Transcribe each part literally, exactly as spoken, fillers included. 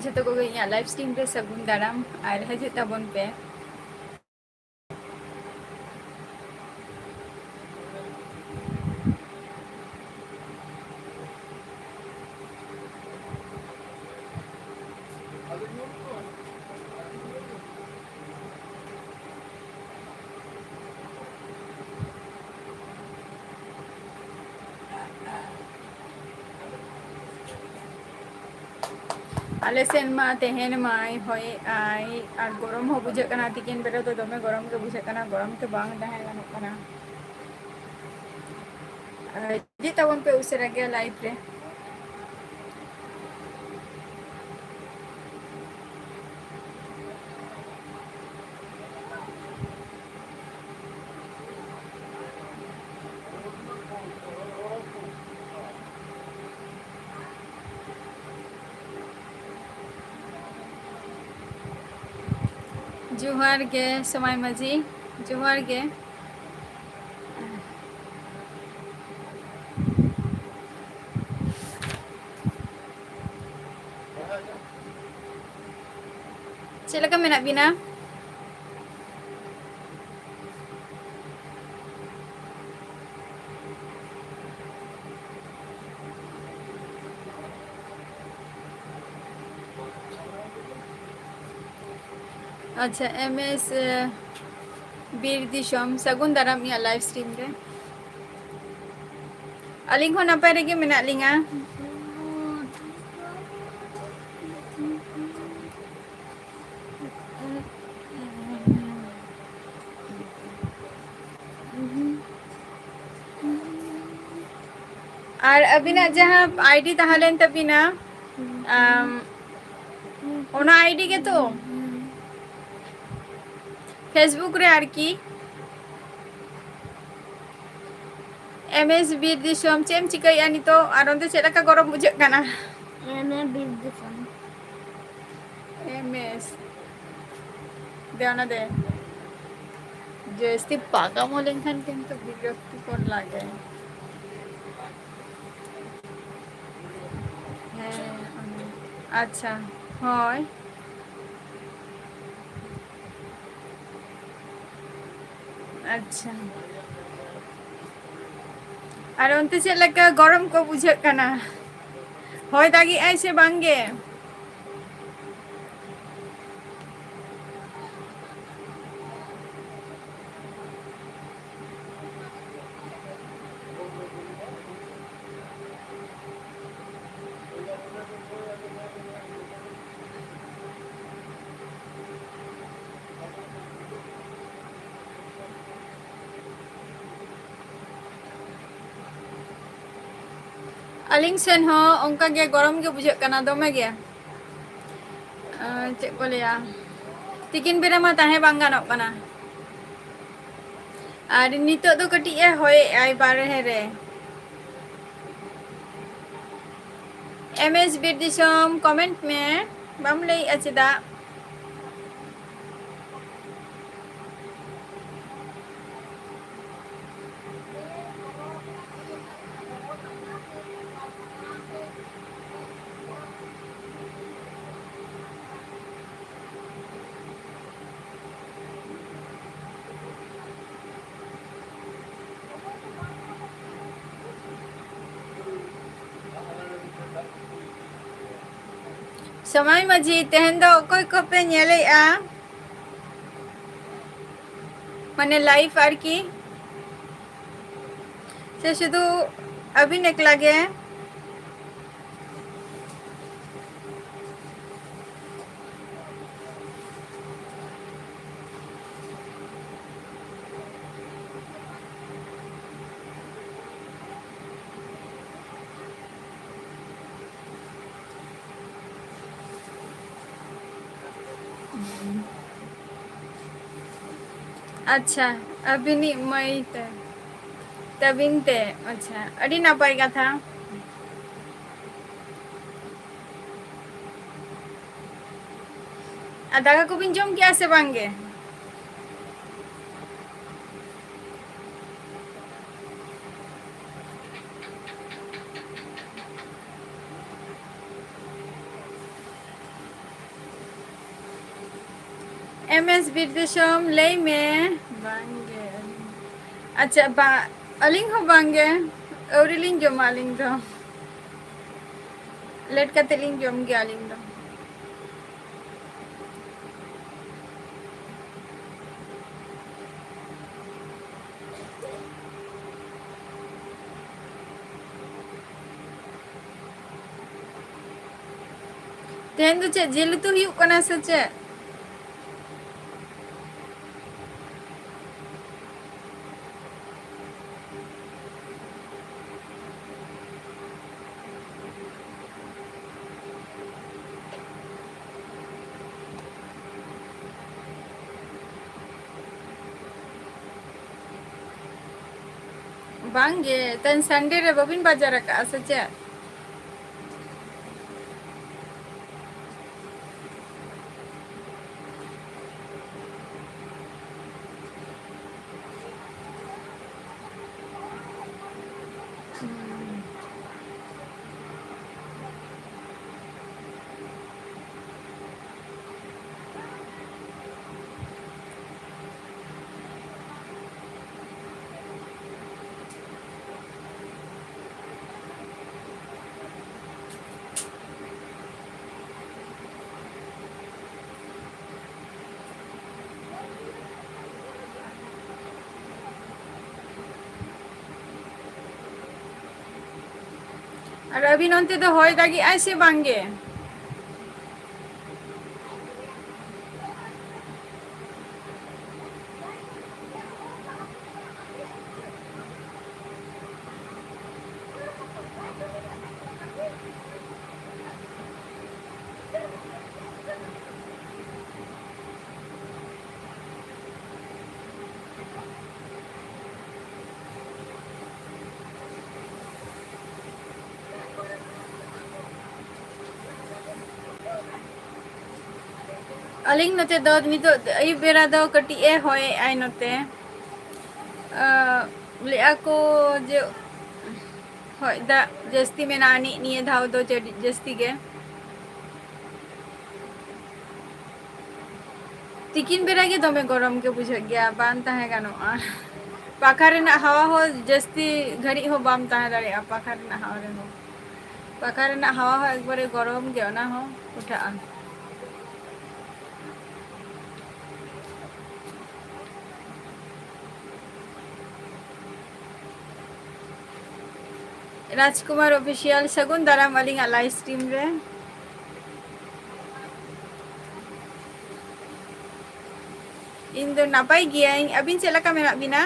ᱡᱷᱚᱛᱚ ᱠᱚᱜᱮ ᱤᱧᱟᱹᱜ live stream ᱨᱮ ᱥᱟᱹᱜᱩᱱ ᱫᱟᱨᱟᱢ ᱟᱨ ᱦᱤᱡᱩᱜ ᱛᱟᱵᱚᱱ ᱯᱮ᱾ ᱟᱞᱮ ᱥᱮᱱ ᱢᱟ ᱛᱮᱦᱮᱧ ᱢᱟᱭ ᱦᱚᱭᱮᱜ ᱟᱭ ᱟᱨ ᱜᱚᱨᱚᱢ ᱦᱚᱸ ᱵᱩᱡᱷᱟᱹᱜ ᱠᱟᱱᱟ᱾ ᱛᱤᱠᱤᱱ ᱵᱮᱲᱟ ᱫᱚ ᱫᱚᱢᱮ ᱜᱚᱨᱚᱢ ᱜᱮ ᱵᱩᱡᱷᱟᱹᱜ ᱠᱟᱱᱟ, ᱜᱚᱨᱚᱢ ᱛᱮ ᱵᱟᱝ ᱛᱟᱦᱮᱸ ᱜᱟᱱᱚᱜ ᱠᱟᱱᱟ᱾ ᱟᱨ ᱦᱤᱡᱩᱜ ᱛᱟᱵᱚᱱ ᱯᱮ ᱩᱥᱟᱹᱨᱟ ᱜᱮ live ᱨᱮ᱾ ᱡᱚᱦᱟᱨ ᱜᱮ ᱥᱚᱢᱟᱭ ᱢᱟᱹᱡᱷᱤ, ᱡᱚᱦᱟᱨ ᱜᱮ᱾ ᱪᱮᱫ ᱞᱮᱠᱟ ᱢᱮᱱᱟᱜ ᱵᱤᱱᱟ? ᱟᱪᱪᱷᱟ, ᱮᱢ ᱮᱥ, ᱮ, ᱵᱤᱨ ᱫᱤᱥᱚᱢ, ᱥᱟᱹᱜᱩᱱ ᱫᱟᱨᱟᱢ ᱤᱧᱟᱹᱜ live stream ᱨᱮ᱾ ᱟᱹᱞᱤᱧ ᱦᱚᱸ ᱱᱟᱯᱟᱭ ᱨᱮᱜᱮ ᱢᱮᱱᱟᱜ ᱞᱤᱧᱟ᱾ ᱟᱨ ᱟᱹᱵᱤᱱᱟᱜ ᱡᱟᱦᱟᱸ ᱟᱭᱰᱤ ᱛᱟᱦᱮᱸ ᱞᱮᱱ ᱛᱟᱹᱵᱤᱱᱟ, ᱟᱢ, ᱚᱱᱟ ᱟᱭᱰᱤ ᱜᱮᱛᱚ? Facebook ᱨᱮ ᱟᱨᱠᱤ᱾ ᱮᱢ ᱮᱥ ᱵᱤᱨ ᱫᱤᱥᱚᱢ, ᱪᱮᱫ ᱮᱢ ᱪᱤᱠᱟᱹᱭᱮᱫᱼᱟ ᱱᱤᱛᱚᱜ? ᱟᱨ ᱚᱱᱛᱮ ᱪᱮᱫ ᱞᱮᱠᱟ ᱜᱚᱨᱚᱢ ᱵᱩᱡᱷᱟᱹᱜ ᱠᱟᱱᱟ? ᱮᱢ ᱮ ᱵᱤᱨ ᱫᱤᱥᱚᱢ᱾ M S. ᱫᱮ ᱚᱱᱟ ᱫᱮ᱾ ᱡᱟᱹᱥᱛᱤ ᱯᱟᱠᱟᱢᱚ ᱞᱮᱱᱠᱷᱟᱱ ᱠᱤᱱᱛᱩ ᱵᱤᱨᱚᱠᱛᱤᱠᱚᱨ ᱞᱟᱜᱮ᱾ ᱦᱮᱸ, ᱟᱪᱪᱷᱟ᱾ ᱦᱳᱭ᱾ ᱟᱪᱪᱷᱟ᱾ ᱟᱨ ᱚᱱᱛᱮ ᱪᱮᱫ ᱞᱮᱠᱟ ᱜᱚᱨᱚᱢ ᱠᱚ ᱵᱩᱡᱷᱟᱹᱜ ᱠᱟᱱᱟ? ᱦᱚᱭ ᱫᱟᱜᱮᱜᱼᱟᱭ ᱥᱮ ᱵᱟᱝ ᱜᱮ? ᱟᱹᱞᱤᱧ ᱥᱮᱱ ᱦᱚᱸ ᱚᱱᱠᱟ ᱜᱮ ᱜᱚᱨᱚᱢ ᱜᱮ ᱵᱩᱡᱷᱟᱹᱜ ᱠᱟᱱᱟ, ᱫᱚᱢᱮ ᱜᱮ᱾ ᱟᱨ ᱪᱮᱫ ᱠᱚ ᱞᱟᱹᱭᱟ, ᱛᱤᱠᱤᱱ ᱵᱮᱲᱟ ᱢᱟ ᱛᱟᱦᱮᱸ ᱵᱟᱝ ᱜᱟᱱᱚᱜ ᱠᱟᱱᱟ᱾ ᱟᱨ ᱱᱤᱛᱚᱜ ᱫᱚ ᱠᱟᱹᱴᱤᱡ ᱮ ᱦᱚᱭᱮᱜᱼᱟᱭ ᱵᱟᱨᱦᱮ ᱨᱮ᱾ ᱮᱢ ᱮᱥ ᱵᱤᱨ ᱫᱤᱥᱚᱢ, comment ᱢᱮ, ᱵᱟᱢ ᱞᱟᱹᱭᱮᱜᱼᱟ ᱪᱮᱫᱟᱜ? ᱥᱚᱢᱟᱭ ᱢᱟᱹᱡᱷᱤ, ᱛᱮᱦᱮᱧ ᱫᱚ ᱚᱠᱚᱭ ᱠᱚᱯᱮ ᱧᱮᱞᱮᱜᱼᱟ? ᱢᱟᱱᱮ live ᱟᱨᱠᱤ? ᱥᱮ ᱥᱩᱫᱷᱩ ᱟᱹᱵᱤᱱ ᱮᱠᱞᱟ ᱜᱮ? ᱟᱪᱪᱷᱟ, ᱟᱹᱵᱤᱱᱤᱡ ᱢᱟᱹᱭ ᱛᱮ, ᱛᱟᱹᱵᱤᱱ ᱛᱮ, ᱟᱪᱪᱷᱟ, ᱟᱹᱰᱤ ᱱᱟᱯᱟᱭ ᱠᱟᱛᱷᱟ᱾ ᱟᱨ ᱫᱟᱠᱟ ᱠᱚᱵᱤᱱ ᱡᱚᱢ ᱠᱮᱜᱼᱟ ᱥᱮ ᱵᱟᱝ ᱜᱮ? ᱮᱢ ᱮᱥ ᱵᱤᱨᱫᱮᱥᱚᱢ, ᱞᱟᱹᱭ ᱢᱮ᱾ ᱵᱟᱝᱜᱮ, ᱟᱹᱞᱤᱧ, ᱟᱪᱪᱷᱟ, ᱵᱟ, ᱟᱹᱞᱤᱧ ᱦᱚᱸ ᱵᱟᱝᱜᱮ, ᱟᱹᱣᱨᱤ ᱞᱤᱧ ᱡᱚᱢᱟ ᱟᱹᱞᱤᱧ ᱫᱚ᱾ ᱞᱮᱴ ᱠᱟᱛᱮ ᱞᱤᱧ ᱡᱚᱢ ᱜᱮᱭᱟ ᱟᱹᱞᱤᱧ ᱫᱚ᱾ ᱛᱮᱦᱮᱧ ᱫᱚ ᱪᱮᱫ ᱡᱤᱞ ᱩᱛᱩ ᱦᱩᱭᱩᱜ ᱠᱟᱱᱟ ᱥᱮ ᱪᱮᱫ? ᱵᱟᱝᱜᱮ, ᱛᱮᱦᱮᱧ ᱥᱟᱱᱰᱮ ᱨᱮ ᱵᱟᱹᱵᱤᱱ ᱵᱟᱡᱟᱨ ᱟᱠᱟᱜᱼᱟ ᱥᱮ ᱪᱮᱫ? ᱟᱨ ᱟᱹᱵᱤᱱ ᱚᱱᱛᱮ ᱫᱚ ᱦᱚᱭ ᱫᱟᱜᱮᱜᱼᱟᱭ ᱥᱮ ᱵᱟᱝ ᱜᱮ? ᱟᱹᱞᱤᱧ ᱱᱚᱛᱮ ᱫᱚ ᱱᱤᱛᱚᱜ ᱟᱹᱭᱩᱵ ᱵᱮᱲᱟ ᱫᱚ ᱠᱟᱹᱴᱤᱡ ᱮ ᱦᱚᱭᱮᱜᱼᱟᱭ ᱱᱚᱛᱮ᱾ ᱟᱸ, ᱞᱟᱹᱭᱮᱜᱼᱟ ᱠᱚ ᱡᱮ ᱦᱚᱭ ᱫᱟᱜ ᱡᱟᱹᱥᱛᱤ ᱢᱮᱱᱟᱜᱼᱟ ᱟᱹᱱᱤᱡ ᱱᱤᱭᱟᱹ ᱫᱷᱟᱣ ᱫᱚ ᱡᱟᱹ-, ᱡᱟᱹᱥᱛᱤ ᱜᱮ᱾ ᱛᱤᱠᱤᱱ ᱵᱮᱲᱟ ᱜᱮ ᱫᱚᱢᱮ ᱜᱚᱨᱚᱢ ᱜᱮ ᱵᱩᱡᱷᱟᱹᱜ ᱜᱮᱭᱟ, ᱵᱟᱝ ᱛᱟᱦᱮᱸ ᱜᱟᱱᱚᱜᱼᱟ᱾ ᱯᱟᱠᱷᱟ ᱨᱮᱱᱟᱜ ᱦᱟᱣᱟ ᱦᱚᱸ ᱡᱟᱹᱥᱛᱤ ᱜᱷᱟᱹᱲᱤᱡ ᱦᱚᱸ ᱵᱟᱢ ᱛᱟᱦᱮᱸ ᱫᱟᱲᱮᱭᱟᱜᱼᱟ ᱯᱟᱠᱷᱟ ᱨᱮᱱᱟᱜ ᱦᱟᱣᱟ ᱨᱮᱦᱚᱸ᱾ ᱯᱟᱠᱷᱟ ᱨᱮᱱᱟᱜ ᱦᱟᱣᱟ ᱦᱚᱸ ᱮᱠᱵᱟᱨᱮ ᱜᱚᱨᱚᱢ ᱜᱮ, ᱚᱱᱟ ᱦᱚᱸ ᱩᱴᱷᱟᱹᱜᱼᱟ᱾ ᱨᱟᱡᱽᱠᱩᱢᱟᱨ ᱚᱯᱷᱤᱥᱤᱭᱟᱞ, ᱥᱟᱹᱜᱩᱱ ᱫᱟᱨᱟᱢ ᱟᱹᱞᱤᱧᱟᱜ ᱞᱟᱭᱤᱵᱷ ᱥᱴᱨᱤᱢ ᱨᱮ᱾ ᱤᱧ ᱫᱚ ᱱᱟᱯᱟᱭ ᱜᱤᱭᱟᱹᱧ, ᱟᱹᱵᱤᱱ ᱪᱮᱫ ᱞᱮᱠᱟ ᱢᱮᱱᱟᱜ ᱵᱤᱱᱟ?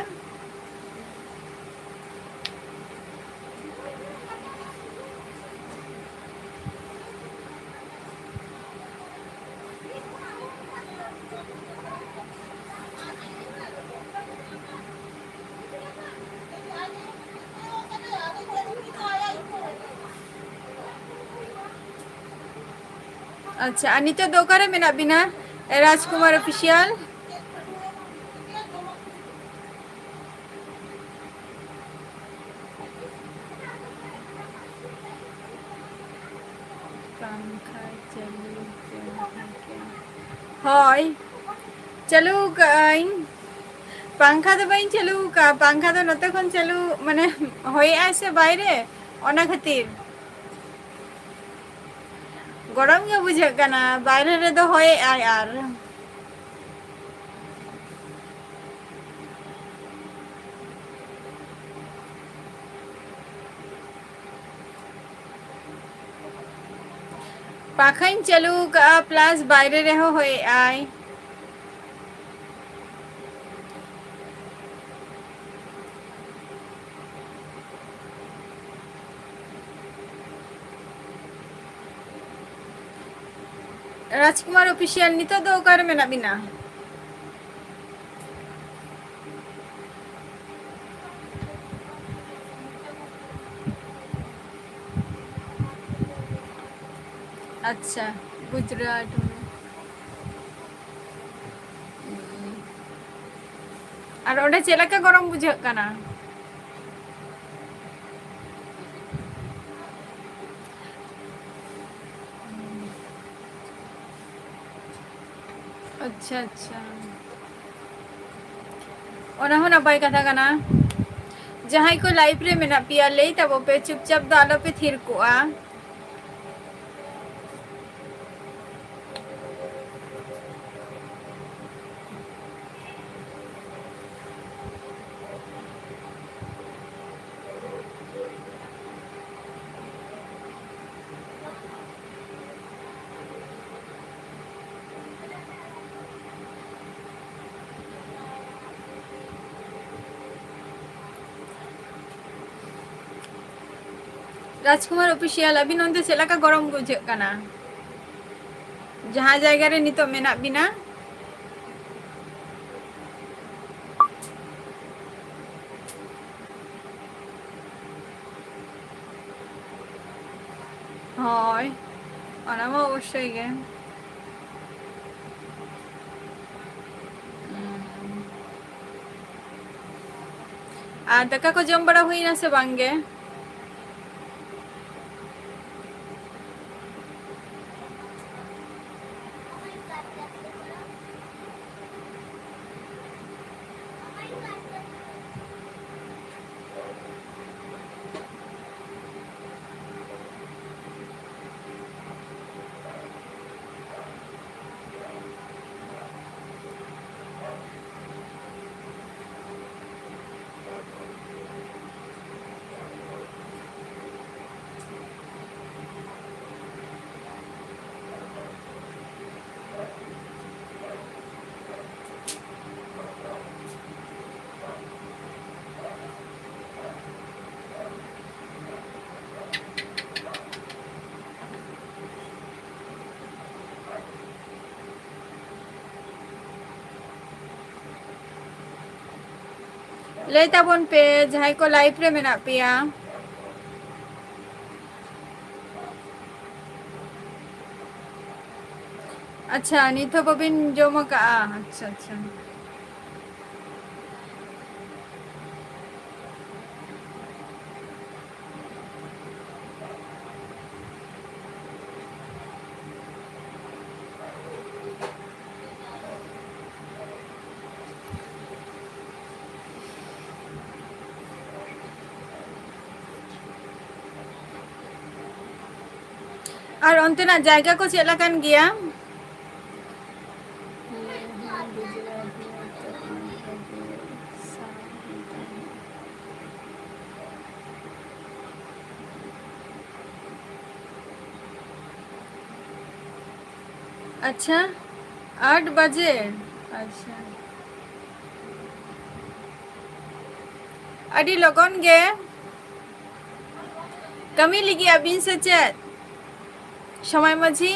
ᱟᱪᱪᱷᱟ, ᱟᱨ ᱱᱤᱛᱚᱜ ᱫᱚ ᱚᱠᱟᱨᱮ ᱢᱮᱱᱟᱜ ᱵᱤᱱᱟ? ᱨᱟᱡᱽᱠᱩᱢᱟᱨ ᱚᱯᱷᱤᱥᱤᱭᱟᱞ᱾ ᱯᱟᱝᱠᱷᱟ ᱪᱟᱹᱞᱩ ᱠᱟᱜᱼᱟ᱾ ᱦᱳᱭ, ᱪᱟᱹᱞᱩ ᱠᱟᱜᱼᱟᱹᱧ᱾ ᱯᱟᱝᱠᱷᱟ ᱫᱚ ᱵᱟᱹᱧ ᱪᱟᱹᱞᱩ ᱠᱟᱜᱼᱟ, ᱯᱟᱝᱠᱷᱟ ᱫᱚ ᱱᱚᱛᱮ ᱠᱷᱚᱱ ᱪᱟᱹᱞᱩ, ᱢᱟᱱᱮ, ᱦᱚᱭᱮᱜᱼᱟᱭ ᱥᱮ ᱵᱟᱭᱨᱮ, ᱚᱱᱟ ᱠᱷᱟᱹᱛᱤᱨ᱾ ᱜᱚᱨᱚᱢ ᱜᱮ ᱵᱩᱡᱷᱟᱹᱜ ᱠᱟᱱᱟ, ᱵᱟᱭᱨᱮ ᱨᱮᱫᱚ ᱦᱚᱭᱮᱜᱼᱟᱭ ᱟᱨ᱾ ᱯᱟᱝᱠᱷᱟᱧ ᱪᱟᱹᱞᱩ ᱠᱟᱜᱼᱟ, plus ᱵᱟᱭᱨᱮ ᱨᱮᱦᱚᱸ ᱦᱚᱭᱮᱜᱼᱟᱭ᱾ ᱨᱟᱡᱽᱠᱩᱢᱟᱨ ᱚᱯᱷᱤᱥᱤᱭᱟᱞ, ᱱᱤᱛᱚᱜ ᱫᱚ ᱚᱠᱟᱨᱮ ᱢᱮᱱᱟᱜ ᱵᱤᱱᱟ? ᱟᱪᱪᱷᱟ, ᱜᱩᱡᱽᱨᱟᱴ᱾ ᱟᱨ ᱚᱸᱰᱮ ᱪᱮᱫ ᱞᱮᱠᱟ ᱜᱚᱨᱚᱢ ᱵᱩᱡᱷᱟᱹᱜ ᱠᱟᱱᱟ? ᱟᱪᱪᱷᱟ, ᱟᱪᱪᱷᱟ᱾ ᱚᱱᱟ ᱦᱚᱸ ᱱᱟᱯᱟᱭ ᱠᱟᱛᱷᱟ ᱠᱟᱱᱟ᱾ ᱡᱟᱦᱟᱸᱭ ᱠᱚ live ᱨᱮ ᱢᱮᱱᱟᱜ ᱯᱮᱭᱟ, ᱞᱟᱹᱭ ᱛᱟᱵᱚ ᱯᱮ, ᱪᱩᱯᱪᱟᱯ ᱫᱚ ᱟᱞᱚ ᱯᱮ ᱛᱷᱤᱨ ᱠᱚᱜᱼᱟ᱾ ᱨᱟᱡᱽᱠᱩᱢᱟᱨ Official, ᱟᱹᱵᱤᱱ ᱚᱱᱛᱮ ᱪᱮᱫ ᱞᱮᱠᱟ ᱜᱚᱨᱚᱢ ᱵᱩᱡᱷᱟᱹᱜ ᱠᱟᱱᱟ? ᱡᱟᱦᱟᱸ ᱡᱟᱭᱜᱟ ᱨᱮ ᱱᱤᱛᱚᱜ ᱢᱮᱱᱟᱜ ᱵᱤᱱᱟ? ᱦᱳᱭ, ᱚᱱᱟ ᱢᱟ ᱚᱵᱚᱥᱥᱳᱭ ᱜᱮ᱾ ᱟᱨ ᱫᱟᱠᱟ ᱠᱚ ᱡᱚᱢ ᱵᱟᱲᱟ ᱦᱩᱭᱱᱟ ᱥᱮ ᱵᱟᱝ ᱜᱮ? ᱞᱟᱹᱭ ᱛᱟᱵᱚᱱ ᱯᱮ, ᱡᱟᱦᱟᱸᱭ ᱠᱚ live ᱨᱮ ᱢᱮᱱᱟᱜ ᱯᱮᱭᱟ᱾ ᱟᱪᱪᱷᱟ, ᱱᱤᱛ ᱦᱚᱸ ᱵᱟᱵᱤᱱ ᱡᱚᱢ ᱟᱠᱟᱜᱼᱟ? ᱟᱪᱪᱷᱟ, ᱟᱪᱪᱷᱟ᱾ ᱟᱨ ᱚᱱᱛᱮᱱᱟᱜ ᱡᱟᱭᱜᱟ ᱠᱚ ᱪᱮᱫ ᱞᱮᱠᱟᱱ ᱜᱮᱭᱟ? ᱟᱪᱪᱷᱟ, ᱟᱴ ᱵᱟᱡᱮ᱾ ᱟᱪᱪᱷᱟ, ᱟᱹᱰᱤ ᱞᱚᱜᱚᱱ ᱜᱮ᱾ ᱠᱟᱹᱢᱤ ᱞᱟᱹᱜᱤᱫ ᱟᱹᱵᱤᱱ ᱥᱮ ᱪᱮᱫ, ᱥᱚᱢᱟᱭ ᱢᱟᱹᱡᱷᱤ?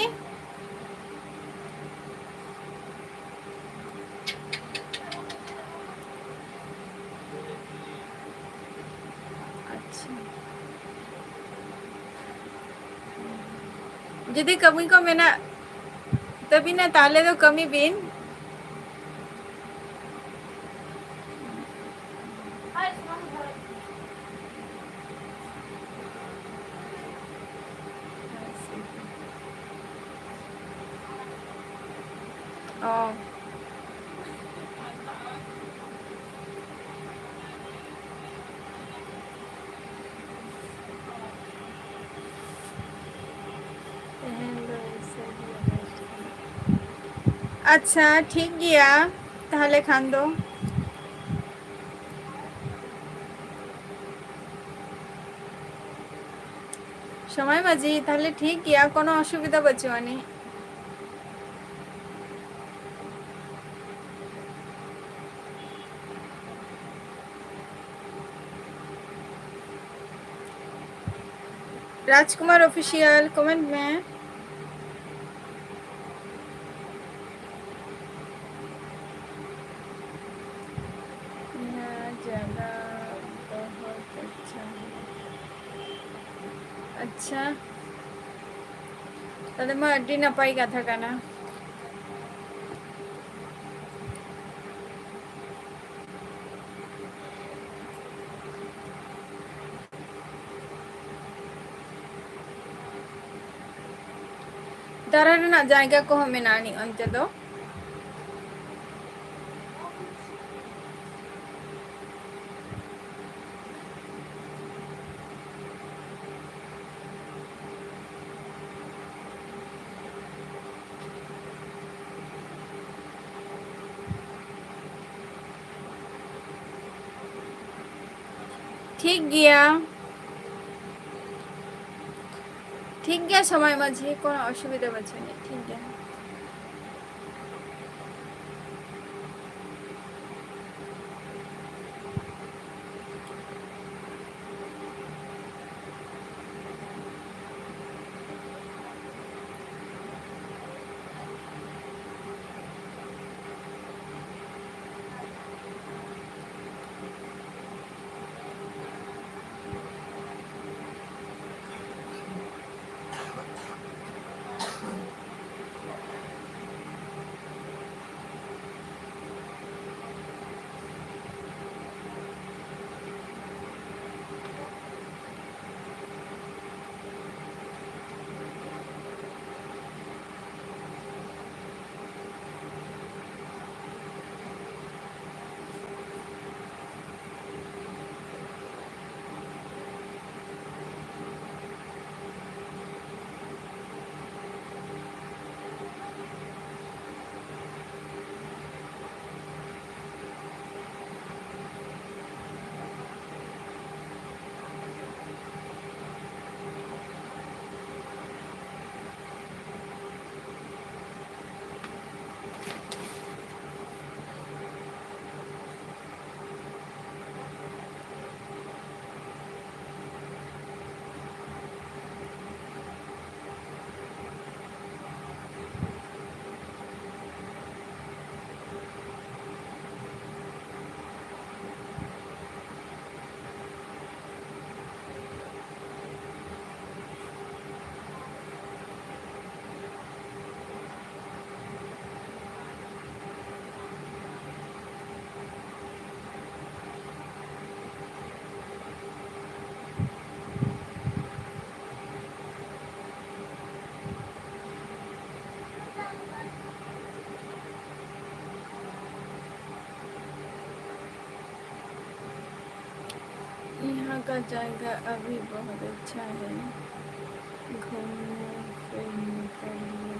ᱟᱪᱪᱷᱟ, ᱡᱩᱫᱤ ᱠᱟᱹᱢᱤ ᱠᱚ ᱢᱮᱱᱟᱜ ᱛᱟᱹᱵᱤᱱᱟ, ᱛᱟᱦᱞᱮ ᱫᱚ ᱠᱟᱹᱢᱤ ᱵᱤᱱ᱾ ᱚ᱾ ᱛᱮᱦᱮᱧ ᱫᱚ ᱮᱭᱥᱮ ᱜᱮ ᱨᱮᱥᱴ ᱠᱟᱱᱟ᱾ ᱟᱪᱪᱷᱟ, ᱴᱷᱤᱠ ᱜᱮᱭᱟ ᱛᱟᱦᱞᱮ ᱠᱷᱟᱱ ᱫᱚ᱾ ᱥᱚᱢᱟᱭ ᱢᱟᱹᱡᱷᱤ, ᱛᱟᱦᱞᱮ ᱴᱷᱤᱠ ᱜᱮᱭᱟ, ᱠᱳᱱᱳ ᱚᱥᱩᱵᱤᱫᱷᱟ ᱵᱟᱹᱪᱩᱜ ᱟᱹᱱᱤᱡ᱾ ᱨᱟᱡᱽᱠᱩᱢᱟᱨ ᱚᱯᱷᱤᱥᱤᱭᱟᱞ, ᱠᱚᱢᱮᱱᱴ ᱢᱮ᱾ ᱱᱚᱣᱟ ᱡᱟᱭᱜᱟ ᱵᱚᱦᱩᱛ ᱟᱪᱪᱷᱟ ᱦᱮ᱾ ᱟᱪᱪᱷᱟ, ᱛᱟᱦᱞᱮ ᱢᱟ ᱟᱹᱰᱤ ᱱᱟᱯᱟᱭ ᱠᱟᱛᱷᱟ ᱠᱟᱱᱟ᱾ ᱫᱟᱬᱟᱱ ᱨᱮᱱᱟᱜ ᱡᱟᱭᱜᱟ ᱠᱚᱦᱚᱸ ᱢᱮᱱᱟᱜ ᱟᱹᱱᱤᱡ ᱚᱱᱛᱮ ᱫᱚ᱾ ᱴᱷᱤᱠ ᱜᱮᱭᱟ, ᱴᱷᱤᱠ ᱜᱮᱭᱟ ᱥᱚᱢᱟᱭ ᱢᱟᱹᱡᱷᱤ, ᱠᱳᱱᱳ ᱚᱥᱩᱵᱤᱫᱷᱟ ᱵᱟᱹᱪᱩᱜ ᱟᱹᱱᱤᱡ, ᱴᱷᱤᱠ ᱜᱮᱭᱟ᱾ यहाँ का जगह अभी बहुत अच्छा है, घूमने फिरने के लिए।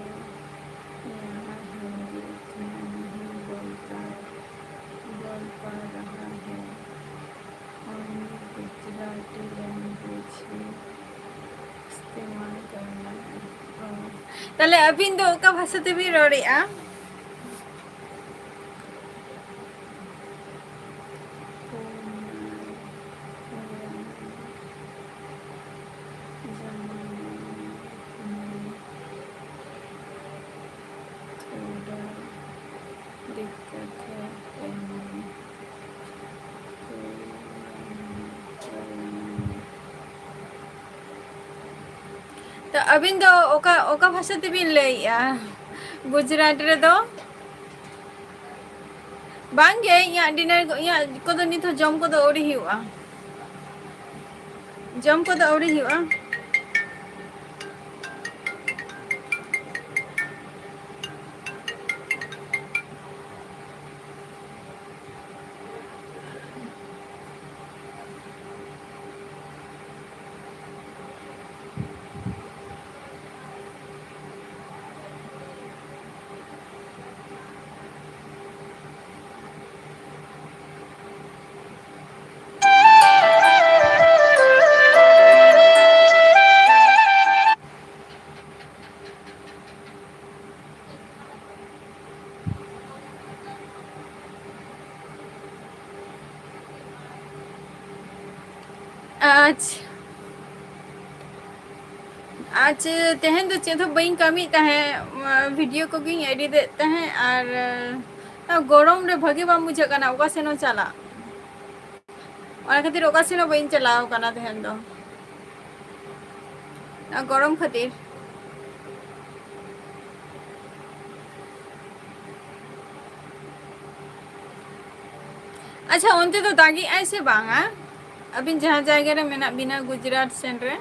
यहाँ हिंदी उतना नहीं बोलता, बोल पा रहा है। और ᱛᱟᱦᱞᱮ ᱟᱹᱵᱤᱱ ᱫᱚ ᱚᱠᱟ ᱵᱷᱟᱥᱟ ᱛᱮᱵᱤᱱ ᱨᱚᱲᱮᱫᱼᱟ? ᱛᱚ ᱟᱹᱵᱤᱱ ᱫᱚ ᱚᱠᱟ, ᱚᱠᱟ ᱵᱷᱟᱥᱟ ᱛᱮᱵᱤᱱ ᱞᱟᱹᱭᱮᱜᱼᱟ ᱜᱩᱡᱽᱨᱟᱴ ᱨᱮᱫᱚ? ᱵᱟᱝᱜᱮ, ᱤᱧᱟᱹᱜ dinner ᱠᱚ, ᱤᱧᱟᱹᱜ ᱠᱚᱫᱚ ᱱᱤᱛ ᱦᱚᱸ ᱡᱚᱢ ᱠᱚᱫᱚ ᱟᱹᱣᱨᱤ ᱦᱩᱭᱩᱜᱼᱟ᱾ ᱡᱚᱢ ᱠᱚᱫᱚ ᱟᱹᱣᱨᱤ ᱦᱩᱭᱩᱜᱼᱟ᱾ ᱟᱪᱪᱷᱟ᱾ ᱟᱪᱪᱷᱟ, ᱛᱮᱦᱮᱧ ᱫᱚ ᱪᱮᱫ ᱦᱚᱸ ᱵᱟᱹᱧ ᱠᱟᱹᱢᱤᱭᱮᱫ ᱛᱟᱦᱮᱸᱫ, video ᱠᱚᱜᱮᱧ edit ᱮᱫ ᱛᱟᱦᱮᱸᱫ, ᱟᱨ, ᱟᱨ ᱜᱚᱨᱚᱢ ᱨᱮ ᱵᱷᱟᱹᱜᱤ ᱵᱟᱝ ᱵᱩᱡᱷᱟᱹᱜ ᱠᱟᱱᱟ ᱚᱠᱟ ᱥᱮᱱ ᱦᱚᱸ ᱪᱟᱞᱟᱜ᱾ ᱚᱱᱟ ᱠᱷᱟᱹᱛᱤᱨ ᱚᱠᱟ ᱥᱮᱱ ᱦᱚᱸ ᱵᱟᱹᱧ ᱪᱟᱞᱟᱣ ᱠᱟᱱᱟ ᱛᱮᱦᱮᱧ ᱫᱚ, ᱟᱨ ᱜᱚᱨᱚᱢ ᱠᱷᱟᱹᱛᱤᱨ᱾ ᱟᱪᱪᱷᱟ, ᱚᱱᱛᱮ ᱫᱚ ᱫᱟᱜᱮᱜᱼᱟᱭ ᱥᱮ ᱵᱟᱝᱟ? ᱟᱹᱵᱤᱱ ᱡᱟᱦᱟᱸ ᱡᱟᱭᱜᱟ ᱨᱮ ᱢᱮᱱᱟᱜ ᱵᱤᱱᱟ, ᱜᱩᱡᱽᱨᱟᱴ ᱥᱮᱱ ᱨᱮ?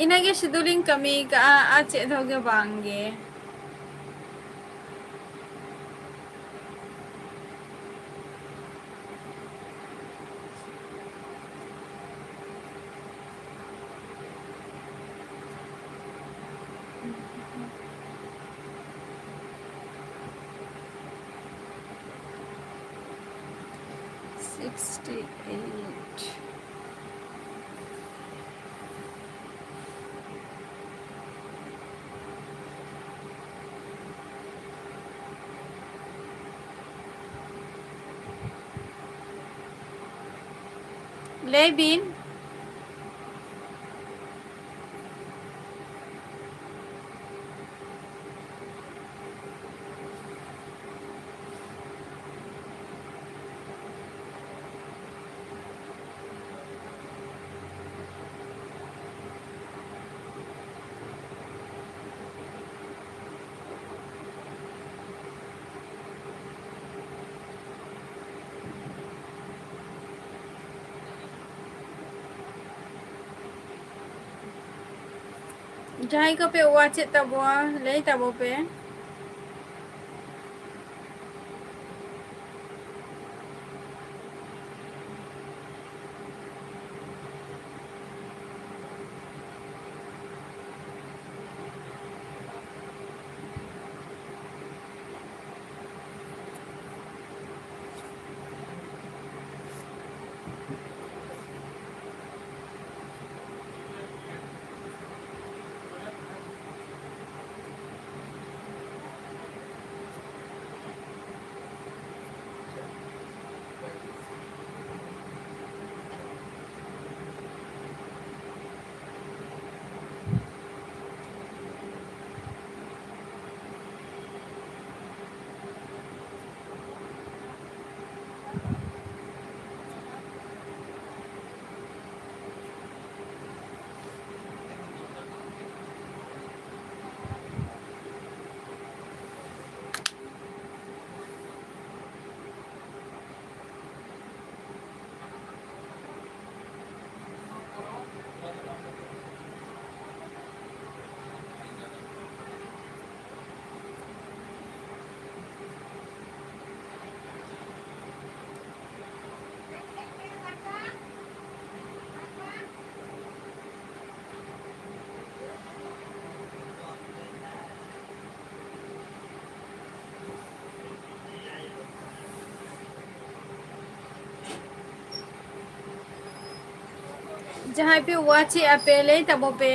ᱤᱱᱟᱹᱜᱮ ᱥᱩᱫᱷᱩ ᱞᱤᱧ ᱠᱟᱹᱢᱤ ᱠᱟᱜᱼᱟ, ᱟᱨ ᱪᱮᱫ ᱦᱚᱸ ᱜᱮ ᱵᱟᱝ ᱜᱮ᱾ Sixty eight. ᱞᱟᱹᱭ ᱵᱤᱱ᱾ ᱡᱟᱦᱟᱸᱭ ᱠᱚᱯᱮ watch ᱮᱫ ᱛᱟᱵᱚᱣᱟ, ᱞᱟᱹᱭ ᱛᱟᱵᱚ ᱯᱮ᱾ ᱡᱟᱦᱟᱸᱭ ᱯᱮ ᱣᱟᱪᱮᱜᱼᱟ ᱯᱮ, ᱞᱟᱹᱭ ᱛᱟᱵᱚ ᱯᱮ᱾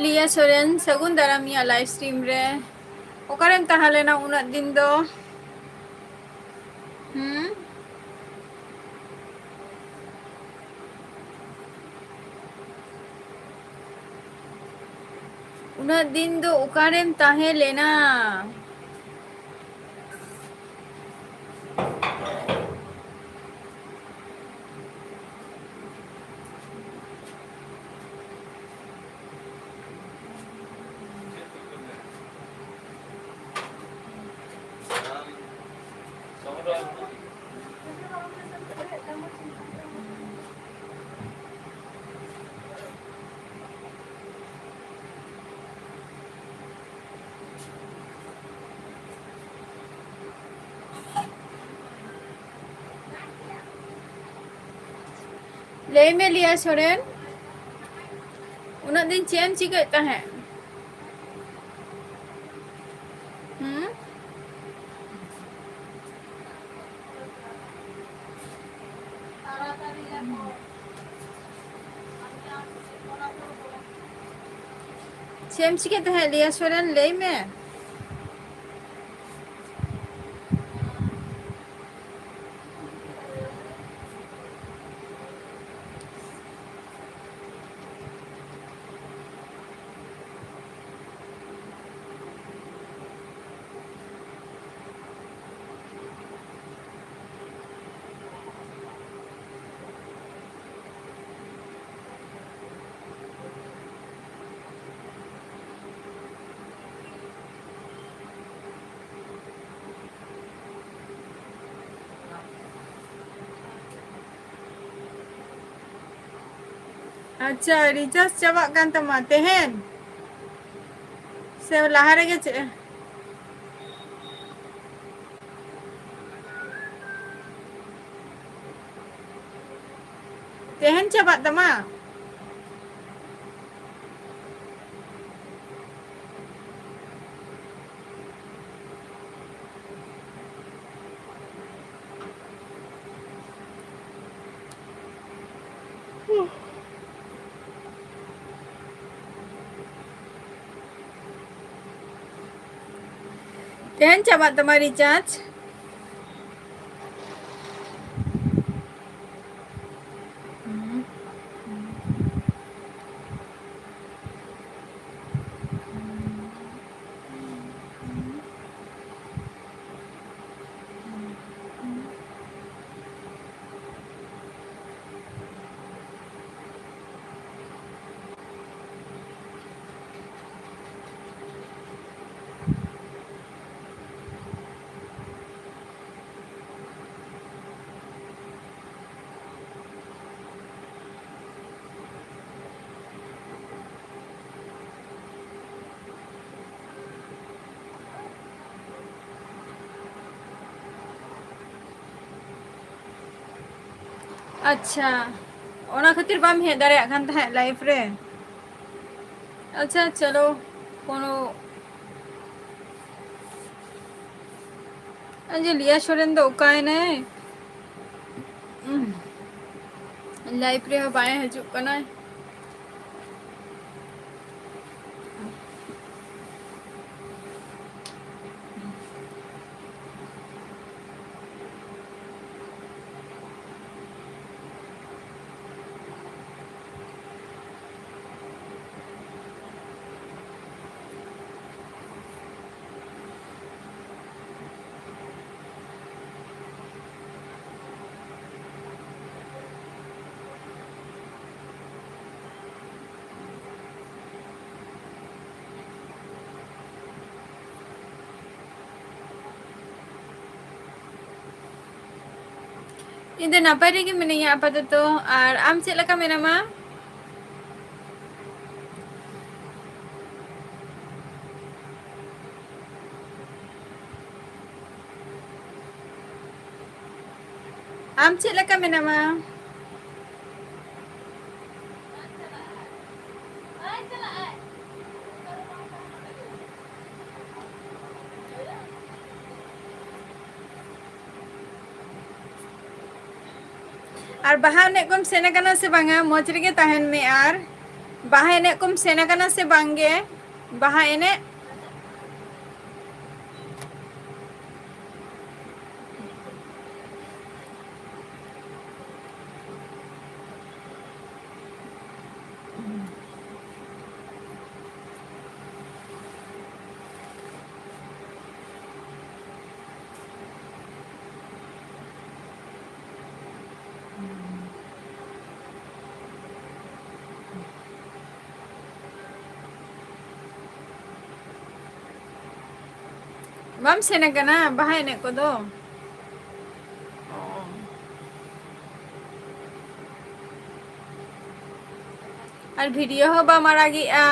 ᱞᱤᱭᱟ ᱥᱚᱨᱮᱱ, ᱥᱟᱹᱜᱩᱱ ᱫᱟᱨᱟᱢ ᱤᱧᱟᱹᱜ live stream ᱨᱮ᱾ ᱚᱠᱟᱨᱮᱢ ᱛᱟᱦᱮᱸ ᱞᱮᱱᱟ ᱩᱱᱟᱹᱜ ᱫᱤᱱ ᱫᱚ? ᱦᱩᱸ? ᱩᱱᱟᱹᱜ ᱫᱤᱱ ᱫᱚ ᱚᱠᱟᱨᱮᱢ ᱛᱟᱦᱮᱸ ᱞᱮᱱᱟ? ᱞᱟᱹᱭ ᱢᱮ ᱞᱤᱭᱟ ᱥᱚᱨᱮᱱ, ᱩᱱᱟᱹᱜ ᱫᱤᱱ ᱪᱮᱫ ᱮᱢ ᱪᱤᱠᱟᱹᱭᱮᱫ ᱛᱟᱦᱮᱸᱫ? ᱦᱩᱸ? ᱪᱮᱫ ᱮᱢ ᱪᱤᱠᱟᱹᱭᱮᱫ ᱛᱟᱦᱮᱸᱫ ᱞᱤᱭᱟ ᱥᱚᱨᱮᱱ, ᱞᱟᱹᱭ ᱢᱮ᱾ ᱟᱪᱪᱷᱟ, recharge ᱪᱟᱵᱟᱜ ᱠᱟᱱ ᱛᱟᱢᱟ ᱛᱮᱦᱮᱧ? ᱥᱮ ᱞᱟᱦᱟ ᱨᱮᱜᱮ ᱪᱮᱫ? ᱛᱮᱦᱮᱧ ᱪᱟᱵᱟᱜ ᱛᱟᱢᱟ? ᱛᱮᱦᱮᱧ ᱪᱟᱵᱟᱜ ᱛᱟᱢᱟ recharge᱾ ᱟᱪᱪᱷᱟ, ᱚᱱᱟ ᱠᱷᱟᱹᱛᱤᱨ ᱵᱟᱢ ᱦᱮᱡ ᱫᱟᱲᱮᱭᱟᱜ ᱠᱟᱱ ᱛᱟᱦᱮᱸᱫ live ᱨᱮ? ᱟᱪᱪᱷᱟ, ᱪᱚᱞᱚ, ᱠᱳᱱᱳ ᱟᱡ ᱞᱤᱭᱟ ᱥᱚᱨᱮᱱ ᱫᱚ ᱚᱠᱟᱭᱮᱱᱟᱭ? ᱩᱸᱦ᱾ Live ᱨᱮᱦᱚᱸ ᱵᱟᱭ ᱦᱤᱡᱩᱜ ᱠᱟᱱᱟᱭ᱾ ᱤᱧ ᱫᱚ ᱱᱟᱯᱟᱭ ᱨᱮᱜᱮ ᱢᱤᱱᱟᱹᱧᱟ ᱟᱯᱟᱛᱚᱛᱚ᱾ ᱟᱨ ᱟᱢ ᱪᱮᱫ ᱞᱮᱠᱟ ᱢᱮᱱᱟᱢᱟ? ᱟᱢ ᱪᱮᱫ ᱞᱮᱠᱟ ᱢᱮᱱᱟᱢᱟ? ᱟᱨ ᱵᱟᱦᱟ ᱮᱱᱮᱡ ᱠᱚᱢ ᱥᱮᱱ ᱟᱠᱟᱱᱟ ᱥᱮ ᱵᱟᱝᱟ? ᱢᱚᱡᱽ ᱨᱮᱜᱮ ᱛᱟᱦᱮᱱ ᱢᱮ᱾ ᱟᱨ ᱵᱟᱦᱟ ᱮᱱᱮᱡ ᱠᱚᱢ ᱥᱮᱱ ᱟᱠᱟᱱᱟ ᱥᱮ ᱵᱟᱝ ᱜᱮ? ᱵᱟᱦᱟ ᱮᱱᱮᱡ? ᱵᱟᱢ ᱥᱮᱱ ᱟᱠᱟᱱᱟ ᱵᱟᱦᱟ ᱮᱱᱮᱡ ᱠᱚᱫᱚ? ᱚ᱾ ᱟᱨ ᱵᱷᱤᱰᱤᱭᱳ ᱦᱚᱸ ᱵᱟᱢ ᱟᱲᱟᱜᱮᱜᱼᱟ᱾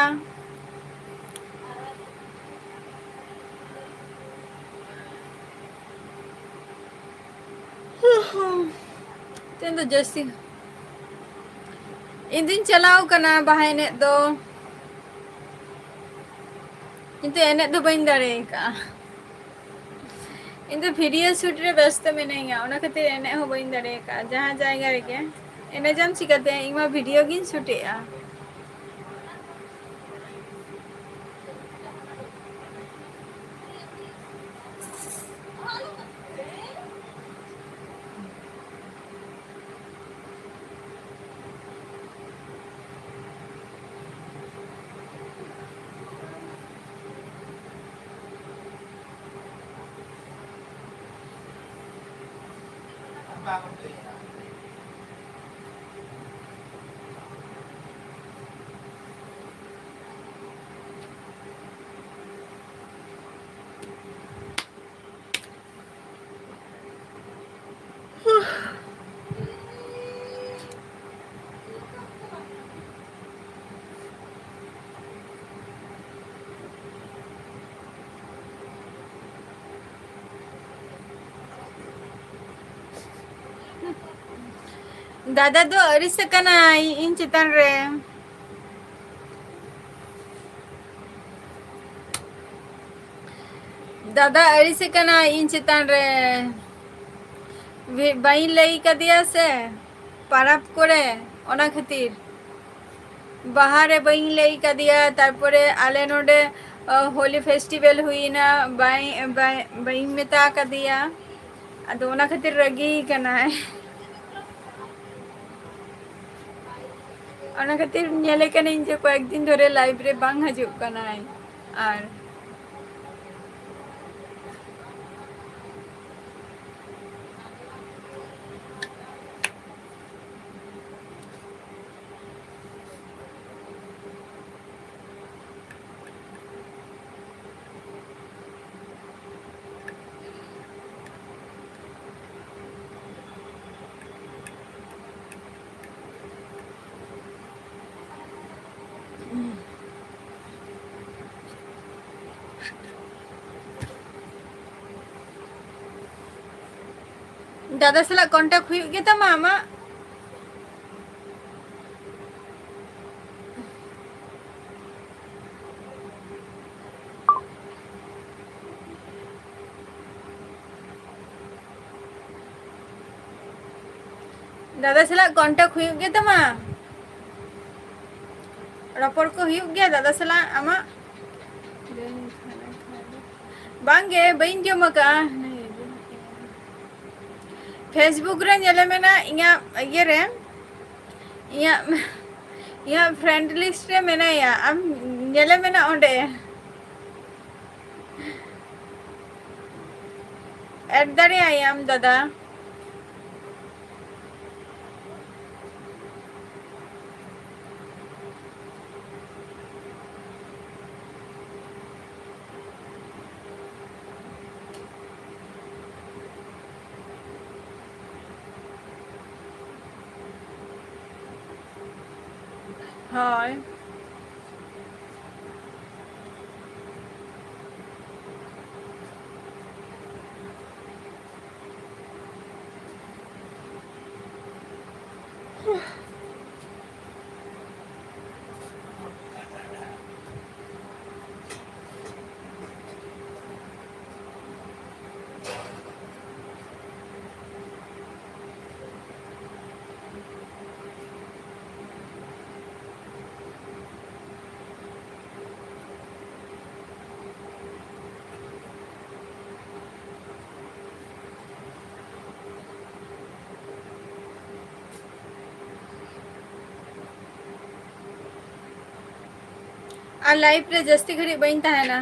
ᱛᱮᱦᱮᱧ ᱫᱚ ᱡᱟᱹᱥᱛᱤ ᱤᱧ ᱫᱩᱧ ᱪᱟᱞᱟᱣ ᱠᱟᱱᱟ ᱵᱟᱦᱟ ᱮᱱᱮᱡ ᱫᱚ, ᱠᱤᱱᱛᱩ ᱮᱱᱮᱡ ᱫᱚ ᱵᱟᱹᱧ ᱫᱟᱲᱮ ᱟᱠᱟᱫᱼᱟ᱾ ᱤᱧ ᱫᱚ ᱵᱷᱤᱰᱤᱭᱳ ᱥᱩᱴ ᱨᱮ ᱵᱮᱥᱛᱚ ᱢᱤᱱᱟᱹᱧᱟ, ᱚᱱᱟ ᱠᱷᱟᱹᱛᱤᱨ ᱮᱱᱮᱡ ᱦᱚᱸ ᱵᱟᱹᱧ ᱫᱟᱲᱮ ᱟᱠᱟᱫᱼᱟ ᱡᱟᱦᱟᱸ ᱡᱟᱭᱜᱟ ᱨᱮᱜᱮ᱾ ᱮᱱᱮᱡᱟᱢ ᱪᱤᱠᱟᱹᱛᱮ? ᱤᱧ ᱢᱟ ᱵᱷᱤᱰᱤᱭᱳ ᱜᱤᱧ ᱥᱩᱴᱮᱜᱼᱟ᱾ ᱫᱟᱫᱟ ᱫᱚ ᱟᱹᱲᱤᱥ ᱟᱠᱟᱱᱟᱭ ᱤᱧ ᱪᱮᱛᱟᱱ ᱨᱮ᱾ ᱫᱟᱫᱟ ᱟᱹᱲᱤᱥ ᱟᱠᱟᱱᱟᱭ ᱤᱧ ᱪᱮᱛᱟᱱ ᱨᱮ᱾ ᱵᱤ-, ᱵᱟᱹᱧ ᱞᱟᱹᱭ ᱠᱟᱫᱮᱭᱟ ᱥᱮ ᱯᱟᱨᱟᱵᱽ ᱠᱚᱨᱮ, ᱚᱱᱟ ᱠᱷᱟᱹᱛᱤᱨ᱾ ᱵᱟᱦᱟ ᱨᱮ ᱵᱟᱹᱧ ᱞᱟᱹᱭ ᱠᱟᱫᱮᱭᱟ, ᱛᱟᱨᱯᱚᱨᱮ ᱟᱞᱮ ᱱᱚᱰᱮ, ᱚ, ᱦᱳᱞᱤ ᱯᱷᱮᱥᱴᱤᱵᱮᱞ ᱦᱩᱭᱱᱟ, ᱵᱟᱭ, ᱵᱟᱭ, ᱵᱟᱹᱧ ᱢᱮᱛᱟ ᱠᱟᱫᱮᱭᱟ, ᱟᱫᱚ ᱚᱱᱟ ᱠᱷᱟᱹᱛᱤᱨ ᱨᱟᱹᱜᱤ ᱠᱟᱱᱟᱭ᱾ ᱚᱱᱟ ᱠᱷᱟᱹᱛᱤᱨ ᱧᱮᱞᱮ ᱠᱟᱹᱱᱟᱹᱧ ᱡᱮ ᱠᱚᱭᱮᱠ ᱫᱤᱱ ᱫᱷᱚᱨᱮ live ᱨᱮ ᱵᱟᱝ ᱦᱤᱡᱩᱜ ᱠᱟᱱᱟᱭ᱾ ᱟᱨ ᱫᱟᱫᱟ ᱥᱟᱞᱟᱜ contact ᱦᱩᱭᱩᱜ ᱜᱮᱛᱟᱢᱟ ᱟᱢᱟᱜ? ᱫᱟᱫᱟ ᱥᱟᱞᱟᱜ contact ᱦᱩᱭᱩᱜ ᱜᱮᱛᱟᱢᱟ? ᱨᱚᱯᱚᱲ ᱠᱚ ᱦᱩᱭᱩᱜ ᱜᱮᱭᱟ ᱫᱟᱫᱟ ᱥᱟᱞᱟᱜ ᱟᱢᱟᱜ? ᱵᱟᱝᱜᱮ, ᱵᱟᱹᱧ ᱡᱚᱢ ᱟᱠᱟᱫᱼᱟ᱾ Facebook ᱨᱮ ᱧᱮᱞᱮ ᱢᱮ ᱱᱟ, ᱤᱧᱟᱹᱜ ᱤᱭᱟᱹ ᱨᱮ, ᱤᱧᱟᱹᱜ, ᱤᱧᱟᱹᱜ friend list ᱨᱮ ᱢᱮᱱᱟᱭᱟ, ᱟᱢ ᱧᱮᱞᱮ ᱢᱮ ᱱᱟ ᱚᱸᱰᱮ᱾ Add ᱫᱟᱲᱮᱭᱟᱭᱟᱢ ᱫᱟᱫᱟ᱾ ᱦᱳᱭ᱾ ᱟᱨ live ᱨᱮ ᱡᱟᱹᱥᱛᱤ ᱜᱷᱟᱹᱲᱤᱡ ᱵᱟᱹᱧ ᱛᱟᱦᱮᱱᱟ᱾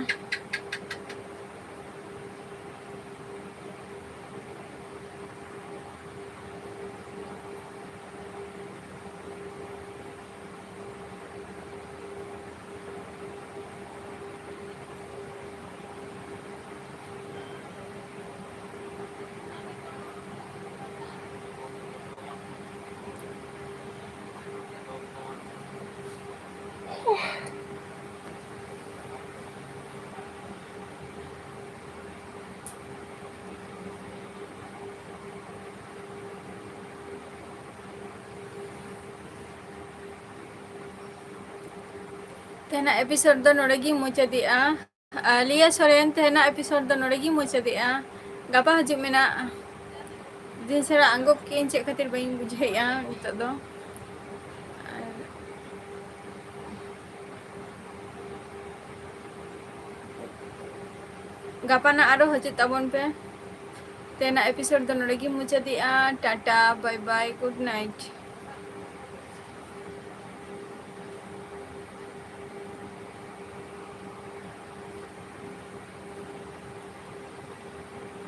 ᱛᱮᱦᱮᱧᱟᱜ episode ᱫᱚ ᱱᱚᱰᱮ ᱜᱤᱧ ᱢᱩᱪᱟᱹᱫᱮᱜᱼᱟ᱾ ᱟᱨ ᱞᱤᱭᱟ ᱥᱚᱨᱮᱱ, ᱛᱮᱦᱮᱧᱟᱜ episode ᱫᱚ ᱱᱚᱰᱮ ᱜᱤᱧ ᱢᱩᱪᱟᱹᱫᱮᱜᱼᱟ᱾ ᱜᱟᱯᱟ ᱦᱤᱡᱩᱜ ᱢᱮ ᱱᱟᱜ᱾ ᱫᱤᱱ ᱥᱟᱨᱟ ᱟᱸᱜᱚᱵ ᱠᱮᱜᱼᱟᱹᱧ, ᱪᱮᱫ ᱠᱷᱟᱹᱛᱤᱨ ᱵᱟᱹᱧ ᱵᱩᱡᱷᱟᱹᱣᱮᱜᱼᱟ ᱱᱤᱛᱚᱜ ᱫᱚ᱾ ᱟᱨ ᱜᱟᱯᱟ ᱱᱟᱜ ᱟᱨᱚ ᱦᱤᱡᱩᱜ ᱛᱟᱵᱚᱱ ᱯᱮ᱾ ᱛᱮᱦᱮᱧᱟᱜ episode ᱫᱚ ᱱᱚᱰᱮ ᱜᱤᱧ ᱢᱩᱪᱟᱹᱫᱮᱜᱼᱟ᱾ Tata, bye bye, good night᱾